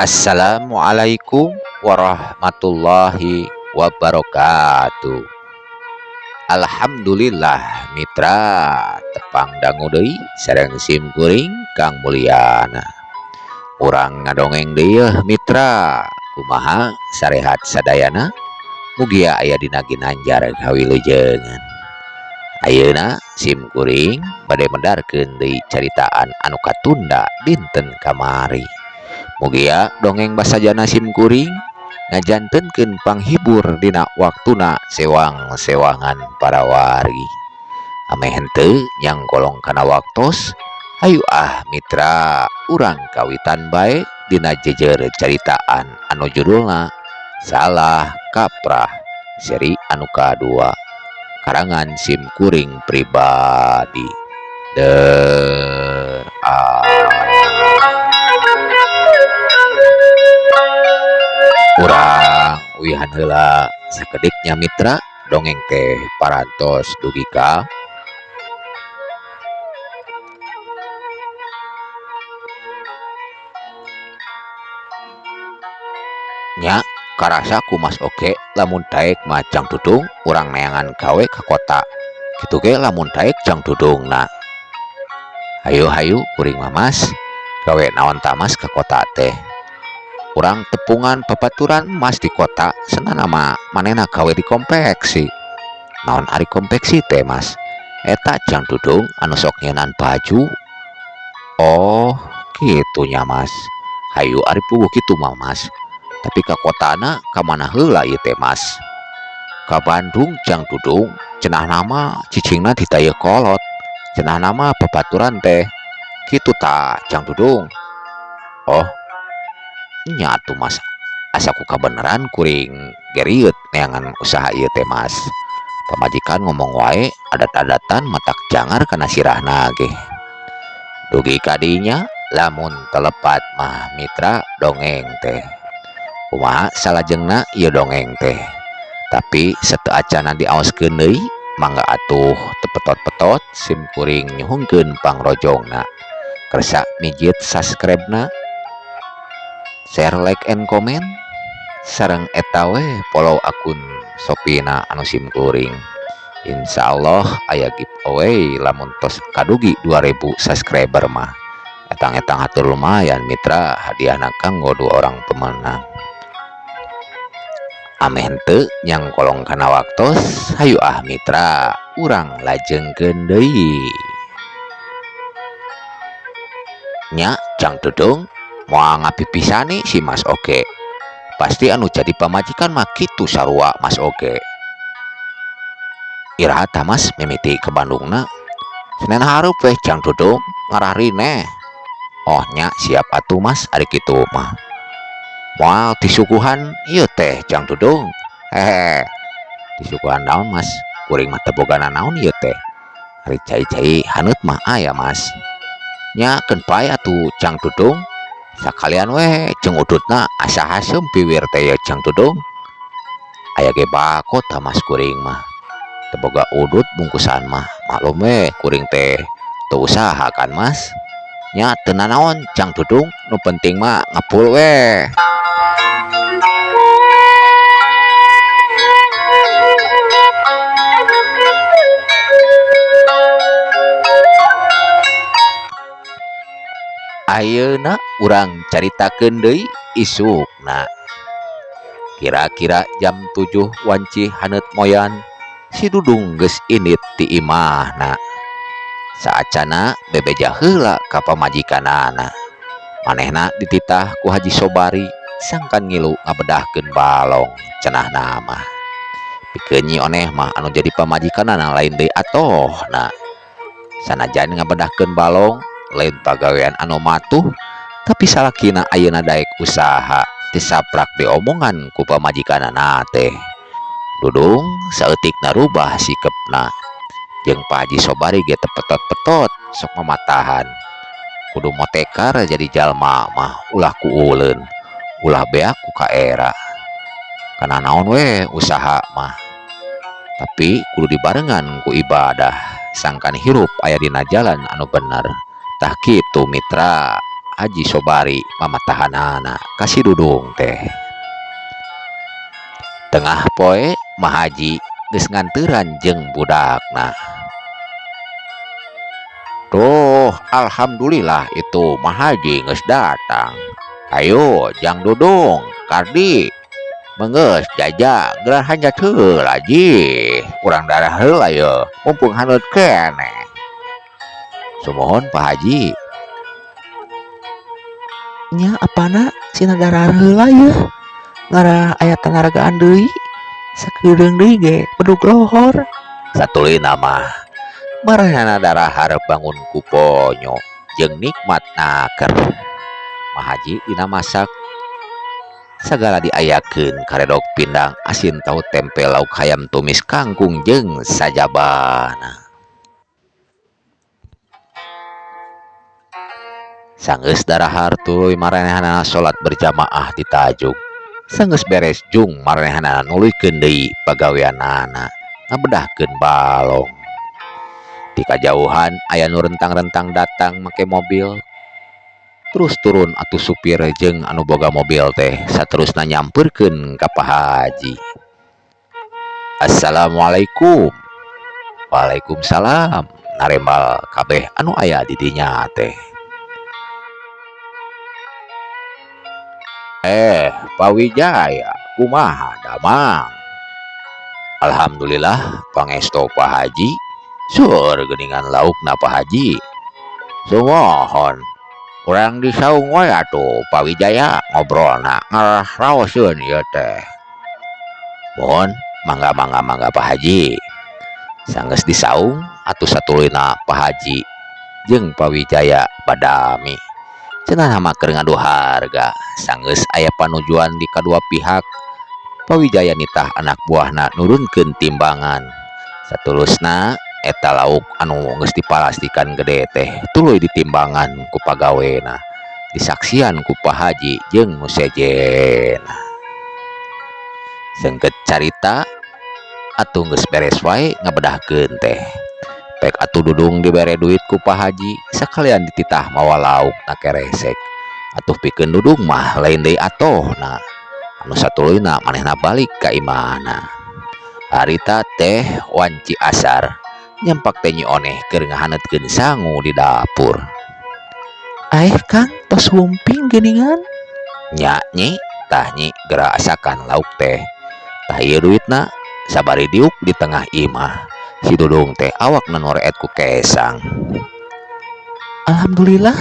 Assalamualaikum warahmatullahi wabarakatuh. Alhamdulillah, mitra, tepang dangu deui sareng sim kuring Kang Mulyana. Urang ngadongeng deui yeuh, mitra. Kumaha sarehat sadayana? Mugia aya dina ginanjar kawilujengan. Ayeuna sim kuring bade medarkeun deui caritaan anu katunda dinten kamari. Mugia dongeng basajana sim kuring ngajantenkeun panghibur dina waktuna sewang-sewangan para wargi. Ameh henteu nyangkolong kana waktos, hayu ah mitra, urang kawitan bae dina jejer caritaan anu judulna Salah Kaprah seri anu kadua, karangan sim kuring pribadi. Der ah. Urang uihan heula sakediknya, mitra. Dongeng teh parantos dugi ka nya. Karasa ku Mas Oge lamun daek mah, Jang Dudung, urang neangan gawe ka kota kitu ge. Lamun daek, Jang Dudung. Nah, hayu hayu kuring mah, Mas. Gawe naon tah, Mas, ka kota teh? Urang tepungan babaturan Mas di kota. Senana mah manehna gawe di konveksi. Naon ari konveksi teh, Mas? Eta, Jang Dudung, anu sok nyienan baju. Oh, kitunya, Mas. Hayu ari puguh kitu mah, Mas. Tapi ka kotana ka mana heula ieu teh, Mas? Ka Bandung, Jang Dudung. Cenah nama cicingna di Dayeuhkolot. Cenah nama babaturan teh kitu tah, Jang Dudung. Oh nya atuh, Mas. Asa ku kabeneran kuring geriut neangan usaha ieu teh, Mas. Pamajikan ngomong wae adat-adatan matak jangar kana sirahna ge. Dugi kadinya lamun telepat mah, mitra, dongeng teh kumaha salajengna ieu dongeng teh. Tapi sateuacana diaoskeun deui, mangga atuh teu petot-petot sim kuring nyuhunkeun pangrojongna. Kersa mijit subscribe-na, share, like and comment, sareng eta we follow akun Shopee-na anu sim kuring. Insya Allah aya giveaway lamun tos kadugi 2000 subscriber mah. Etang-etang hatur lumayan, mitra, hadiahna kanggo dua orang pemenang. Ameh henteu nyangkolong kana waktos, hayu ah mitra, urang lajengkeun deui. Nya, Jang Dudung, moal ngapipisani si Mas oge. Pasti anu jadi pamajikan mah kitu sarua Mas oge. Iraha tah, Mas, mimiti ke Bandungna? Senen hareup weh, Jang Dudung, ngararine. Oh nya, siap atuh, Mas, ari kitu mah. Moal disuguhan ieu teh, Jang Dudung? Hehe, disuguhan naon, Mas? Kuring mah teu boga nanaon ieu teh. Ari cai-cai haneut mah aya, Mas. Nya keun bae atuh, Jang Dudung. Sakalian we jeung udutna, asa haseum piwir teh ye, Jang Dudung. Aya ge bako tah, Mas. Kuring mah teu boga udut bungkusan mah. Maklum we kuring teh teu usaha kan, Mas. Nya teu nanaon, Jang Dudung, nu penting mah ngepul we. Ayeuna urang caritakeun deui isukna. Kira-kira jam 7 wanci haneut moyan, si Dudung geus indit ti imahna. Saacana bebeja heula ka pamajikanana. Manehna dititah ku Haji Sobari sangkan ngilu ngabedahkeun balong cenahna mah. Pikeun Nyi Oneh mah anu jadi pamajikanana lain deui atohna. Sanajan ngabedahkeun balong lain pagawean anu matuh, tapi salakina ayeuna daek usaha, tisaprak diomongan ku pamajikanana teh. Dudung saeutik narubah sikepna jeung Pak Haji Sobari ge teu petot-petot sok mamatahan. Kudu motekar jadi jalma mah ulah ku uleun, ulah beak ku kaera. Kana naon we usaha mah. Tapi kudu dibarengan ku ibadah sangkan hirup aya dina jalan anu bener. Tah kitu mitra Haji Sobari mamatahanana ka si Dudung teh. Tengah poe Mahaji geus nganteuran jeung budakna. Tuh, alhamdulillah itu Mahaji geus datang. Ayo Jang Dudung, Kardi, meunggeus jaja geura hanjat heula ji. Urang darah heula yeuh, mumpung haneut keneh. Sumuhun Pak Haji. Nya apana sina darah heula yeuh. Ngarah aya tanaragaan deui. Sakeudeung deui ge bedug lohor. Satuluyna mah maranehna darahar bangun ku ponyo jeung nikmat naker. Mahaji dina masak sagala diayakeun karedok pindang asin tahu tempe lauk hayam tumis kangkung jeung sajabana. Sanggeus darahar tuluy maranehna salat berjamaah di tajug. Sanggeus beres jung maranehna nuluykeun deui pagaweanana ngabedahkeun balong. Di kajauhan aya nu rentang-rentang datang make mobil. Terus turun atuh supir jeung anu boga mobil teh saterusna nyamperkeun ka Pak Haji. Assalamualaikum. Waalaikumsalam. Narembal kabeh anu aya di dinya teh. Pak Wijaya, kumaha damang? Alhamdulillah pangesto Pak Haji. Sur geuningan laukna Pak Haji. Sumohon. Urang di saung we atuh Pak Wijaya ngobrolna ngarah raoseun ieu teh. Mohon mangga mangga mangga Pak Haji. Sanggeus di saung atuh satuluyna Pak Haji jeung Pak Wijaya badami. Cenah mah keur ngadu harga, sanggeus aya panujuan di kadua pihak. Pak Wijaya nitah anak buahna nurunkeun timbangan. Satulusna eta lauk anu geus dipalastikan gede teh tuluy ditimbangan ku pagawena. Disaksian ku Pak Haji jeung nu sejenna. Sengket carita atuh geus beres wae ngabedahkeun teh. Pek atuh Dudung dibere duit ku Pak Haji sakalian dititah mawa lauk na keresek. Atuh pikeun Dudung mah lain deui atohna. Anu satuluyna manehna balik ka imahna. Harita teh wanci asar nyampak teh Nyi Oneh keur ngahaneutkeun sangu di dapur. Aeh Kang, tos humping geuningan. Nya Nyi, tah Nyi geura asakan lauk teh. Tah ieu duitna sabari diuk di tengah imah. Si Dudung teh awakna nu reet ku kesang. Alhamdulillah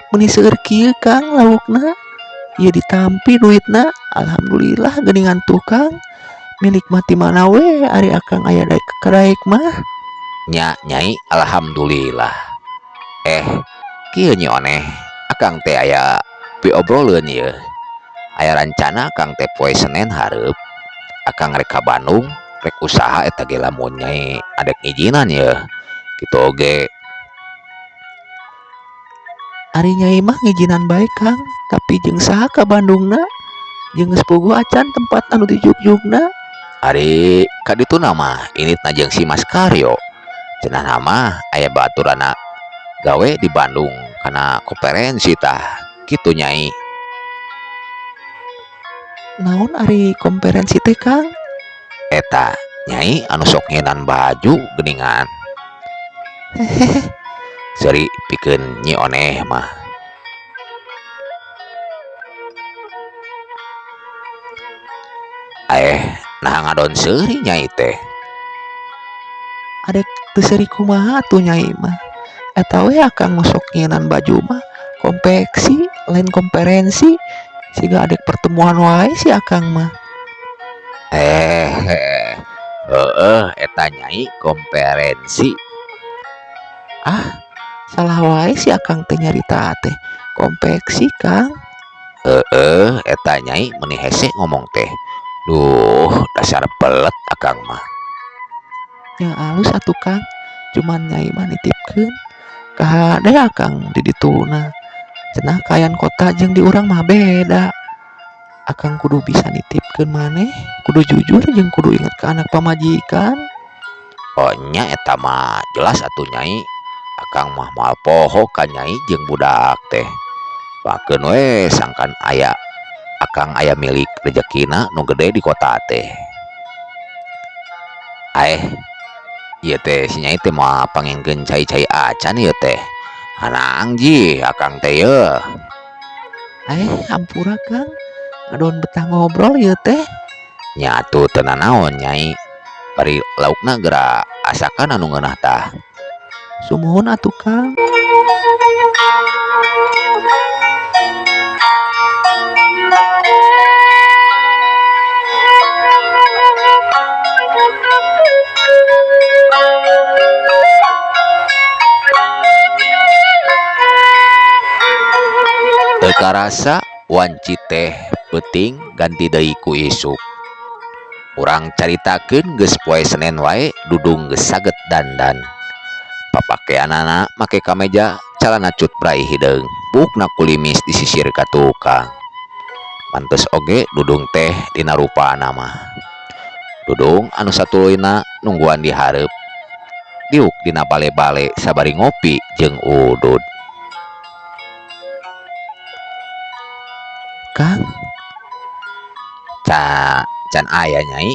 meuni seueur kieu Kang laukna. Ieu ditampi duitna. Alhamdulillah geuningan tukang. Milik mati mana we ari akang aya daek kadaek mah. Nya Nyai alhamdulillah. Kieu Nyi Oneh, akang teh aya piobroleun ieu. Aya rancana akang teh poe Senen hareup. Akang rek ka Bandung, rek usaha eta ge lamun Nyai adek ngijinan yeuh. Kitu oge. Ari Nyai mah ngijinan bae Kang, tapi jeung saha ka Bandungna? Jeung geus puguh acan tempat anu dijugjugna. Ari ka dituna mah initna jeung si Mas Karyo. Cenah mah aya baturana gawe di Bandung kana konferensi tah kitu Nyai. Naon ari konferensi teh Kang? Eta Nyai anu sok ngenan baju geuningan. Hehehe. Seuri pikeun Nyi Oneh mah. Naha ngadon seuri Nyai teh. Adek teu seuri kumaha atuh Nyai mah. Eta we akang nu sok nyenan baju mah konveksi lain konferensi. Siga adek pertemuan wae si akang mah. Heeh eta Nyai konferensi. Ah, salah wae si akang teh nyarita teh. Konveksi Kang. Heeh eta Nyai meuni hese ngomong teh. Duh, dasar pelet akang mah. Nya alus atuh Kang, cuman Nyai mah nitipkeun. Kahade akang di dituna. Cenah kaayaan kota jeung di urang mah beda. Akang kudu bisa nitipkeun maneh, kudu jujur jeung kudu inget ka anak pamajikan. Oh nya, eta mah jelas atuh, Nyai. Akang mah moal poho ka Nyai jeung budak teh. Pakeun we sangkan aya akang aya milik rejekina nu gede di kota teh. Aeh, ieu teh si Nyai teh moal pangengkeun cai-cai acan ieu teh. Hanang ji akang teh yeuh. Eh, hampura Kang, ngadon betah ngobrol ieu teh. Nya atuh teu nanaon, Nyai. Bari laukna geura asakan anu ngeunah tah. Sumuhun atuh, Kang. Teu karasa wanci teh peuting ganti deui ku isuk. Urang caritakeun geus poe Senen wae Dudung geus saget dandan. Papakeanana make kameja calana cutbray hideung, buukna kulimis disisir ka tukang. Pantes oge Dudung teh dina rupana mah. Dudung anu satuluyna nungguan di hareup. Diuk dina bale-bale sabari ngopi jeung udud. Kang, Can aya, Nyai.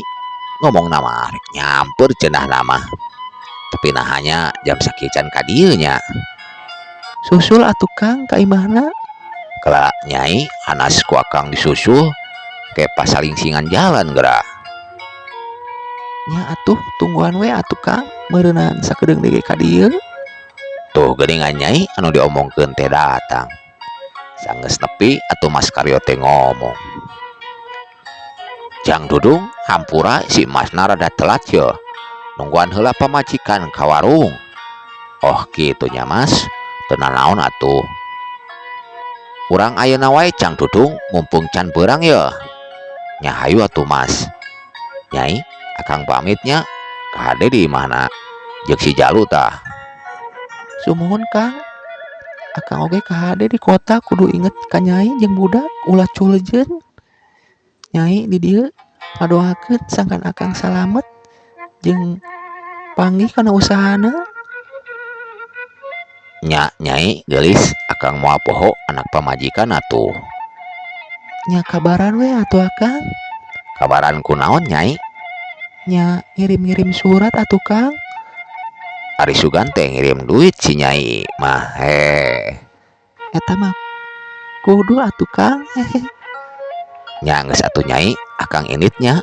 Ngomongna mah rek nyamper cenah mah. Tapi naha nya jam sakieu can ka dieu nya? Susul atuh Kang ka imahna. Kela, Nyai, hanas ku akang disusul ke pasalingsingan jalan geura. Nya atuh tungguan we atuh Kang, meureunan sakedeung deui ka dieu. Tuh geuningan Nyai anu diomongkeun teh datang. Sanggeus nepi atuh Mas Karyo teh ngomong. "Jang Dudung, hampura si Masna rada telat ye. Nungguan heula pamajikan ka warung." "Oh kitu nya, Mas, teu nanaon atuh. Urang ayeuna wae, Jang Dudung, mumpung can beurang ye." "Nya hayu atuh, Mas. Nyai, akang pamit nya, kahade di imahna. Jeung si Jalu tah." Sumuhun Kang. Akang oge kahade di kota kudu inget ka Nyai jeung budak, ulah culjeun. Nyai di dieu ngadoakeun sangkan akang salamet jeung panggih kana usahana. "Nya, Nyai geulis, akang moal poho anak pamajikan atuh." Nya kabaran we atuh akang. "Kabaran kunaon, Nyai?" Nya ngirim-ngirim surat atuh, Kang. Ari sugan teh ngirim duit si Nyai mah heh. Eta mah kudu atuh, Kang. Hehe. Nya geus atuh, Nyai, akang indit nya.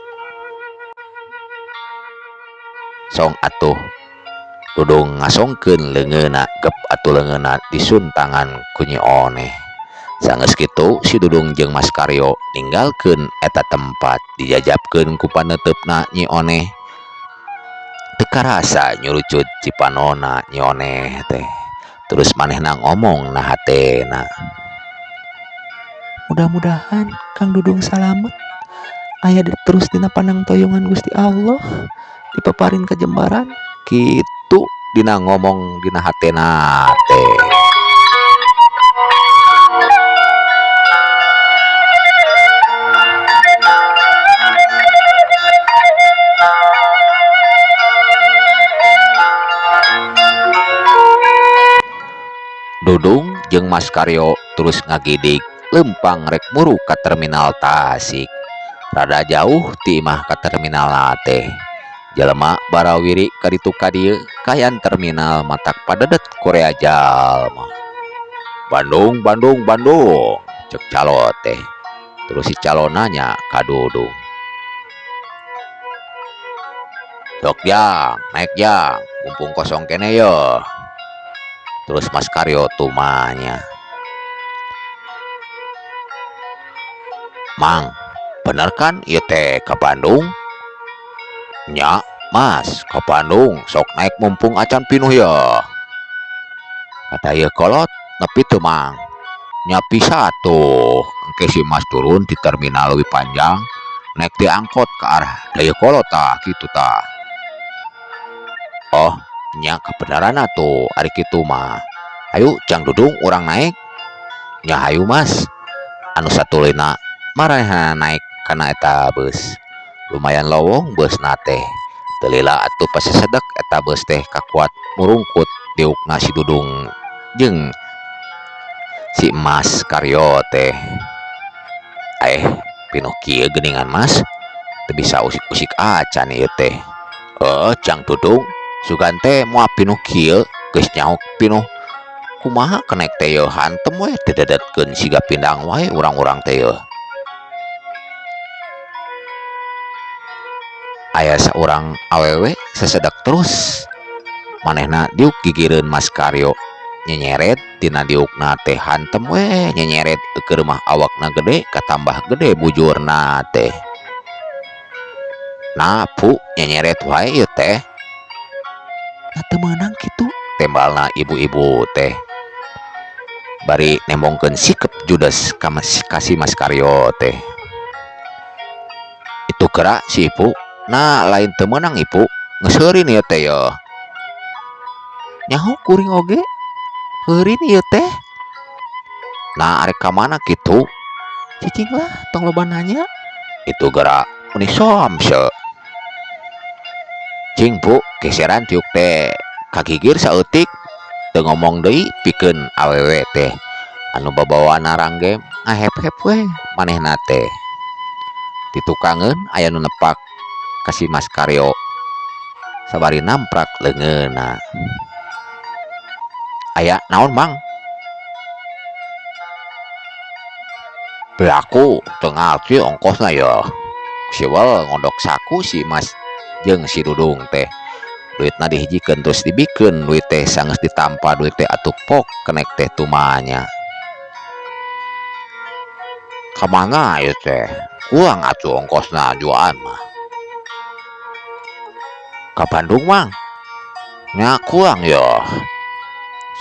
Song atuh Dudung ngasongkeun leungeunna, gep atuh leungeunna disuntangan ku Nyi Oneh. Sanggeus kitu si Dudung jeung Mas Karyo ninggalkeun eta tempat dijajabkeun ku paneuteup Nyi Oneh. Teu karasa nyurucut cipanona Nyi Oneh teh. Terus manehna ngomong na hatena. Mudah-mudahan Kang Dudung salamet. Aya terus dina panangtoyongan Gusti Allah, dipaparin kajembaran. Kitu dina ngomong dina hatena teh. Dudung jeung Mas Karyo terus ngagidig lempang rek muru ka terminal Tasik. Rada jauh ti imah ka terminal teh. Jelema barawiri ka ditu ka dieu, kaayaan terminal matak padedet korea jalma. "Bandung, Bandung, Bandung," cek calo teh. Terus si calo nanya ka Dudung. "Sok Jang, naik Jang, mumpung kosong keneh ye." Terus Mas Karyo tumanya. "Mang, bener kan ieu teh ka Bandung?" "Nya, Mas, ka Bandung, sok naik mumpung acan pinuh ya." "Kata ieu kolot, nepi teu, Mang?" "Nya bisa tuh, engke si Mas turun di terminal Leuwi Panjang, Naik ti angkot ke arah Dayeuhkolot tah kitu tah. Oh nya kabenaran atuh ari kitu mah. Hayu Jang Dudung urang naek. Nya hayu Mas. Anu satuluyna maranehna naek kana eta beus. Lumayan lowong beusna teh. Teu lila atuh pasesedek eta beus teh kakuat murungkut diukna si Dudung jeung si Mas Karyo teh. Aeh pinuh kieu geuningan Mas, teu bisa usik-usik acan ieu teh. Heueuh Jang Dudung, sugan teh moal pinuh kieu, geus nyaho pinuh kumaha kenek teh yeuh hantem we didedetkeun siga pindang wae urang-urang teh yeuh. Aya saurang awewe sesedek terus manehna diuk gigireun Mas Karyo nyenyeret tina diukna teh hantem we nyenyeret keur mah awakna gede katambah gede bujurna teh. Nah pu nyenyeret wae ieu teh. Nah teu meunang kitu tembalna ibu-ibu teh. Bari nembongkeun sikep judes ka si Mas Karyo teh. Itu gerak si ibu. Nah lain teu meunang ibu ngeuseurieun ieu teh yeuh. Nyaho kuring oge heurin ieu teh. Nah arek ka mana kitu? Cicing lah tong loba nanya. Itu gerak meni somse. Cing bu geseran tiuk teh kagigir saeutik teu ngomong deui pikeun awewe teh anu babawana ranggem ngahep-hep we manehna teh. Ditukangeun aya nu nepak ka si Mas Karyo sabari namprak leungeunna. Aya naon Mang? Belaku teu ngarti ongkosna yeuh. Siwel ngondok saku si Mas jeung si Dudung teh. Duitna dihijikeun terus dibikeun duit teh sanggeus ditampa duit teh atuh pok kenek teh tumanya. Ka mana ieu teh? Kurang atuh ongkosna juaan mah. Ka Bandung Mang? Nya kurang yeuh.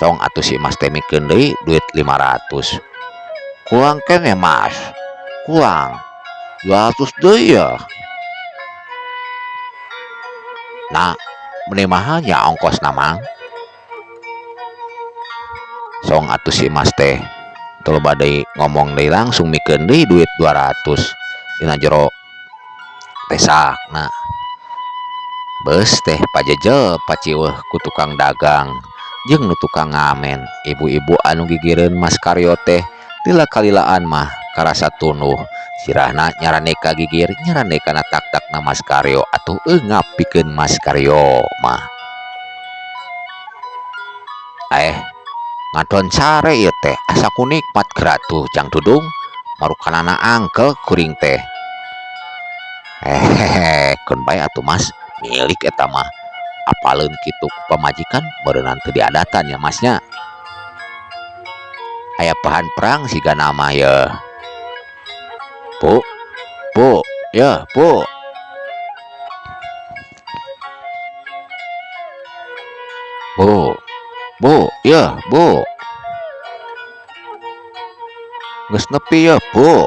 Song atuh si Mas teh mikeun deui duit 500. Kurang keneh Mas. Kurang. 200 deui yeuh. Nah, meni mahal nya ongkosna Mang. Song atuh si Mas teh teu loba deui ngomong deui langsung mikeun deui duit 200 dina jero pesakna. Beus teh pajejel paciweuh ku tukang dagang jeung nu tukang ngamen. Ibu-ibu anu gigireun Mas Karyo teh lila kalilaan mah karasa tunduh. Sirahna nyarande ka gigir nyarande kana tak-takna Mas Karyo atuh eungap pikeun Mas Karyo mah. Ngadon sare ieu teh asa ku nikmat geratuh Jang Dudung marukanana angkel kuring teh. Hehehe keun bae atuh Mas milik eta mah. Apaleun kitu ku pamajikan meureunnan teu diadatan ya Masnya. Aya bahan perang siga nama yeuh. Bu, bu, yeuh, bu. Bu, bu, yeuh, bu. Geus nepi yeuh, bu.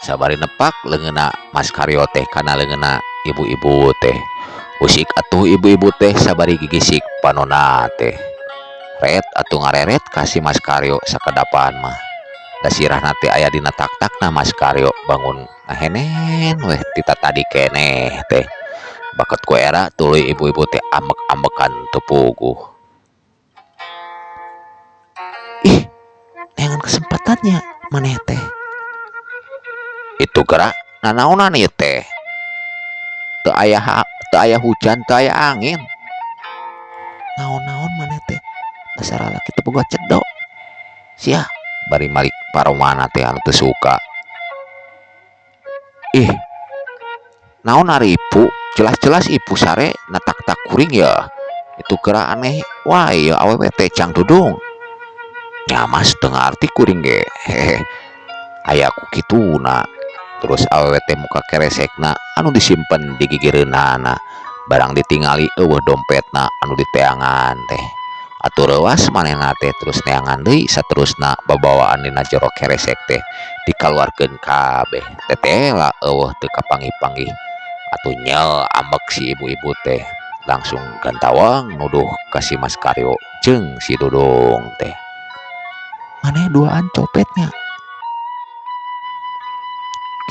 Sabari nepak leungeunna Mas Karyo teh kana leungeunna ibu-ibu teh. Usik atuh ibu-ibu teh sabari gigisik panona teh. Ret atuh ngareret ka si Mas Karyo sakedapan mah. Da sirahna teh aya dina tak-takna Mas Karyo bangun ngahenen weh ti tatadi keneh teh. Baket ku era tuluy ibu-ibu teh ambek-ambekan teu puguh. Ih, neangan kesempatannya maneh teh. Itu gerak nanaonan ieu teh. Teu aya teu aya hujan, teu aya angin. Naon-naon maneh teh? Dasar lalaki teu boga cedok. Sia bari malik paromana teh anu teu suka. Ih, naon ari ibu? Jelas-jelas ibu sare natak-tak kuring ya. Itu gerak aneh wae ya awewe teh Jang Dudung. Nya Mas teu ngarti kuring ge. Hehe. Aya ku kituna. Terus awewe teh muka keresekna anu disimpen di gigireunana. Barang ditingali eueuh dompetna anu diteangan teh. Atuh reuwas manehna teh terus neangan deui saterusna babawaan dina jero keresek teh dikaluarkeun kabeh tetela eueuh teu kapanggih-panggih. Atuh nyel ambek si ibu-ibu teh langsung gantawang nuduh ka si Mas Karyo jeung si Dudung teh. Maneh duaan copetnya.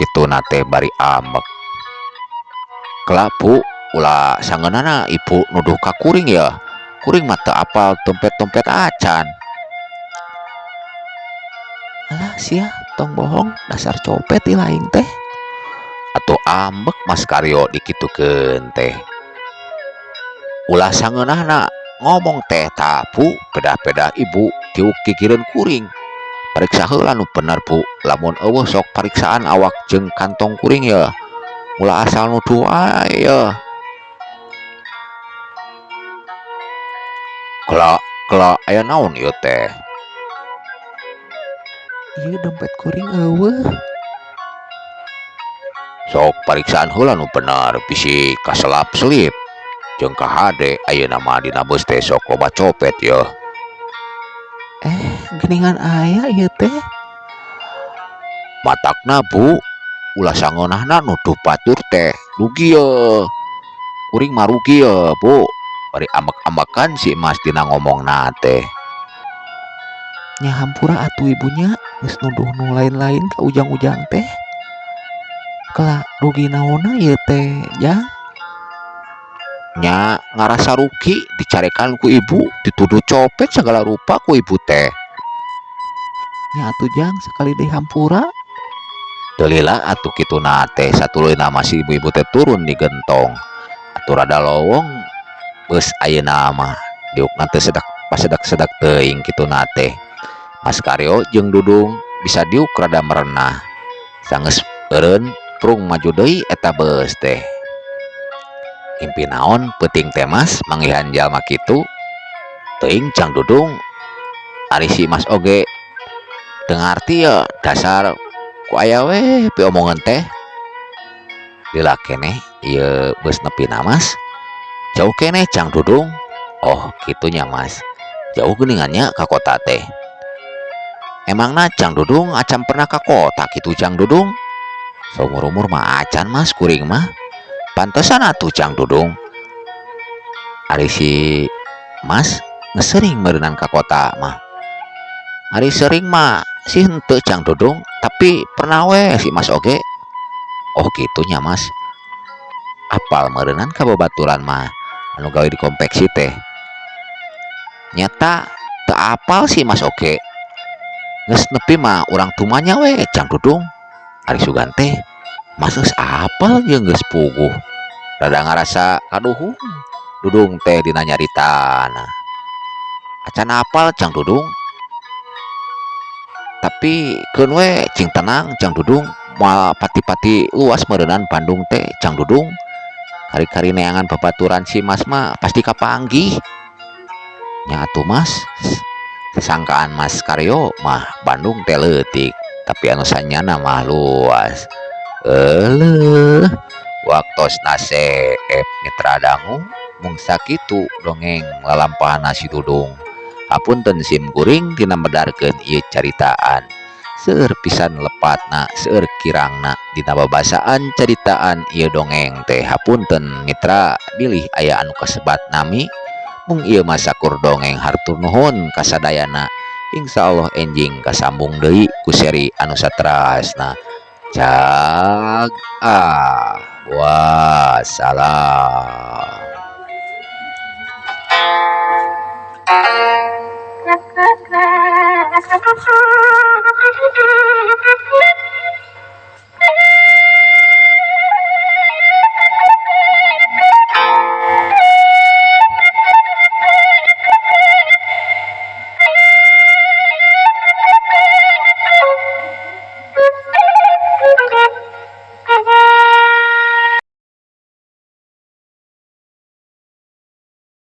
Kituna teh bari ambek. Kela Bu, ulah sangeunana ibu nuduh ka kuring ya. Kuring mah teu apal dompet-dompet acan. Alah sia, tong bohong, dasar copet ih laing teh. Atuh ambek Mas Karyo dikitukeun teh. Ulah sangeunahna ngomong teh tah Bu, pedah-pedah ibu tiuk gigireun kuring. Pariksa heula nu bener Bu, lamun eueuh sok pariksaan awak jeung kantong kuring ya. Ulah asal nuduh wae ya. Kela kela aya naon ieu teh? Ieu dompet kuring eueuh. Sok pariksaan heula nu bener bisi kaselap selip. Jeung kahade ayeuna mah dina beus teh sok loba copet yeuh. Geuningan aya ieu teh. Matakna Bu, ulah sangeunahna nuduh batur teh rugi yeuh. Kuring mah rugi yeuh Bu. Bari ambek-ambekan si Mas dina ngomongna teh. Nya hampura atuh ibunya geus nuduh nu lain-lain ka ujang-ujang teh. Kela rugi naonna ieu teh, Jang? Nya ngarasa rugi dicarekan ku ibu, dituduh copet segala rupa ku ibu teh. Nya atuh Jang sekali deui hampura. Teu lila atuh kituna teh satuluyna mah si ibu-ibu teh turun di gentong. Atuh rada lowong beus ayeuna mah diukna teh sedak pasedak-sedak teuing kituna teh. Mas Karyo jeung Dudung bisa diuk rada merenah. Sanggeus eureun prung maju deui eta beus teh. Ngimpi naon peuting teh Mas manggihan jalma kitu? Teuing Jang Dudung ari si Mas oge teu ngarti ye dasar ku aya we piomongan teh. Lila keneh ieu beus nepina Mas. Jauh keneh Jang Dudung. Oh kitunya Mas. Jauh geuningannya ka kota teh. Emangna Jang Dudung acan pernah ka kota kitu Jang Dudung? Saumur-umur mah acan Mas kuring mah. Pantesan atuh Jang Dudung. Ari si Mas geus sering meureunan ka kota mah. Ari sering mah si henteu Jang Dudung, tapi pernah we si Mas oge. Oh kitunya Mas. Apal meureunan ka babaturan mah anu gawe di konveksi teh. Nyata teu apal si Mas oge. Geus nepi mah urang tumanya we Jang Dudung. Ari sugan teh Mas geus apal jeung geus puguh. Rada ngarasa kaduhung Dudung teh dina nyaritana. Acan apal Jang Dudung. Tapi keun we cing tenang Jang Dudung, moal pati-pati luas meureunan Bandung teh Jang Dudung. Kari-kari neangan babaturan si Mas mah pasti kapanggih. Nya atuh Mas, sasangkaan Mas Karyo mah Bandung teh leutik, tapi anu sanyana mah luas. Euleuh, waktosna seep mitra dangu mung sakitu dongeng lalampahanna si Dudung. Hapunten sim kuring dina medarkeun ieu caritaan. Seueur pisan lepatna, seueur kirangna dina babasaan caritaan ieu dongeng teh. Hapunten mitra bilih aya anu kasebat nami. Mung ieu mah sakur dongeng hatur nuhun kasadayana. Insyaallah enjing kasambung deui ku seri anu saterasna. Cag ah wassalam.